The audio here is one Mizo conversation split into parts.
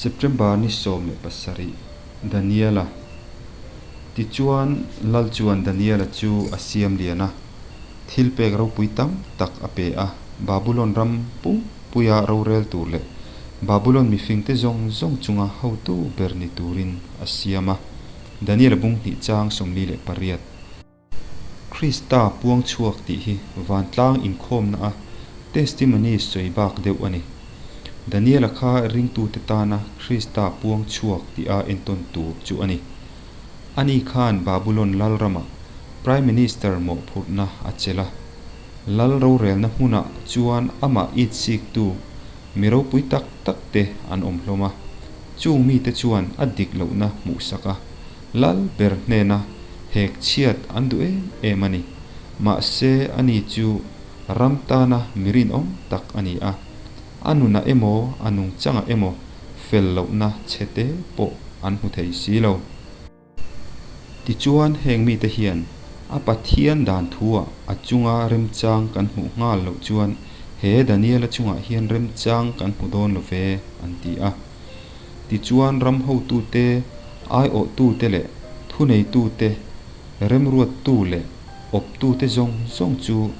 September ni 17, Daniela. Tichuan, Lal chuan Daniela chu a siam lian a, thilpek ropui tam tak a pe a, Babulon ram pumpuia rorel tur leh Babulon mifingte zawng zawng chunga hotu ber ni turin a siam a. Daniela bung hnih chang 48. Krista puang chhuak tih hi vantlang inkhawmna a testimony sawi bak deuh a ni. Daniela kha ringtute tana Krista puang chhuak tih a entawn tur chu a ni. Ani khan Babulon lalramah Prime Minister mawhphurhna a chelh a. Lal rorelna hmunah chuan amah itsiktu mi ropui tak tak te an awm hlawm a. Chung mite chuan a dik lohna hmuhsak a, Lal ber hnena hek chhiat an duh em em a ni. Mahse, ani chu ram tana mi rinawm tak a ni a. A nunah emaw, a nungchangah emaw fel lohna chhe te pawh an hmu thei si lo. Tichuan, heng mite hian a Pathian dan thuah a chunga remchang kan hmuh nghal loh chuan he Daniela chungah hian remchang kan hmu dawn lo ve, an ti a. Tichuan ram hotute, aiawhtute leh thuneitute, remruattu leh awptute zawng zawng chu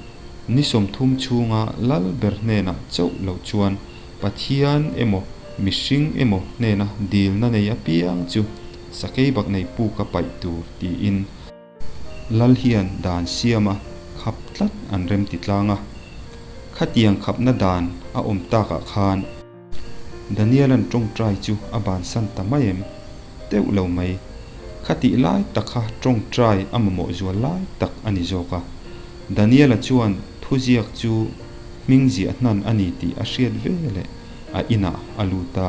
ni 30 chhunga lal ber hnenah chauh loh chuan Pathian emaw mihring emaw hnena dilna nei apiang chu sakei bak nei puka paih tur tiin Lal hian dan siama khap tlat an remti tlang a. Khatiang khapna dan a awm takah khan. Daniela'n tawngtai chu a bansan ta mai em? Teuh lo mai. Khatih lai tak kha tawngtai a mamawh zual lai tak a ni zawk a. Daniela chuan thuziak chu hming ziah hnan a ni tih a hriat ve leh a inah a lut a.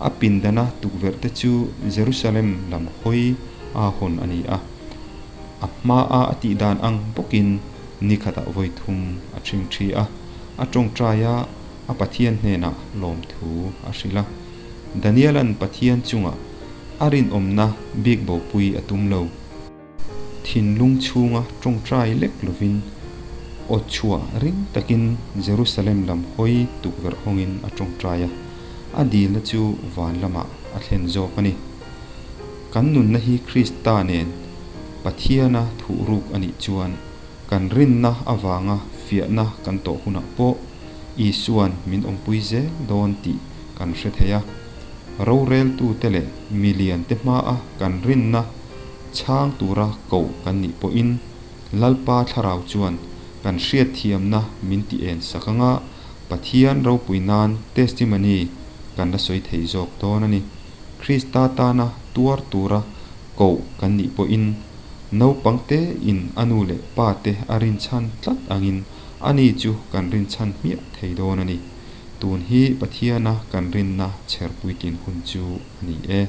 A pindana tukverh te chu Jerusalem lam hawi a hawn a ni a. A hmaa a tih dan ang bawkin ni khatah vawi thum a ṭhingṭhi a. A tawngtai a. A Pathian hnenah lawmthu a hrilh a. Daniela'n Pathian chungah a rinawmna bik bopui a tum lo. Thinlung chhunga tawngtai lek lovin aw chhuah ring takin Jerusalem lam hawi tukverh hawngin a tawngtai a, a dilna chu van lamah a thlen zawk a ni. Kan nunna hi Krista nen Pathiana thuhruk a nih chuan kan rinna avanga fiahna kan tawh hunah pawh Isua'n min awmpui zel dawn tih kan hre thei a. Roreltute leh miliante hmaa kan rinna chhang tura koh kan nih pawhin Lalpa Thlarau chuan kan hriatthiamna min ti en sak anga Pathian ropui nan testimony kan la sawi thei zawk dawn a ni. Krista tana tuar tura koh kan nih pawhin naupang tein a nu leh pa te a rinchhan tlat angin Ani chu kan rinchhan hmiah thei dawn a ni. Tun hi Pathiana kan rinna chher puitlin hun chu a ni e.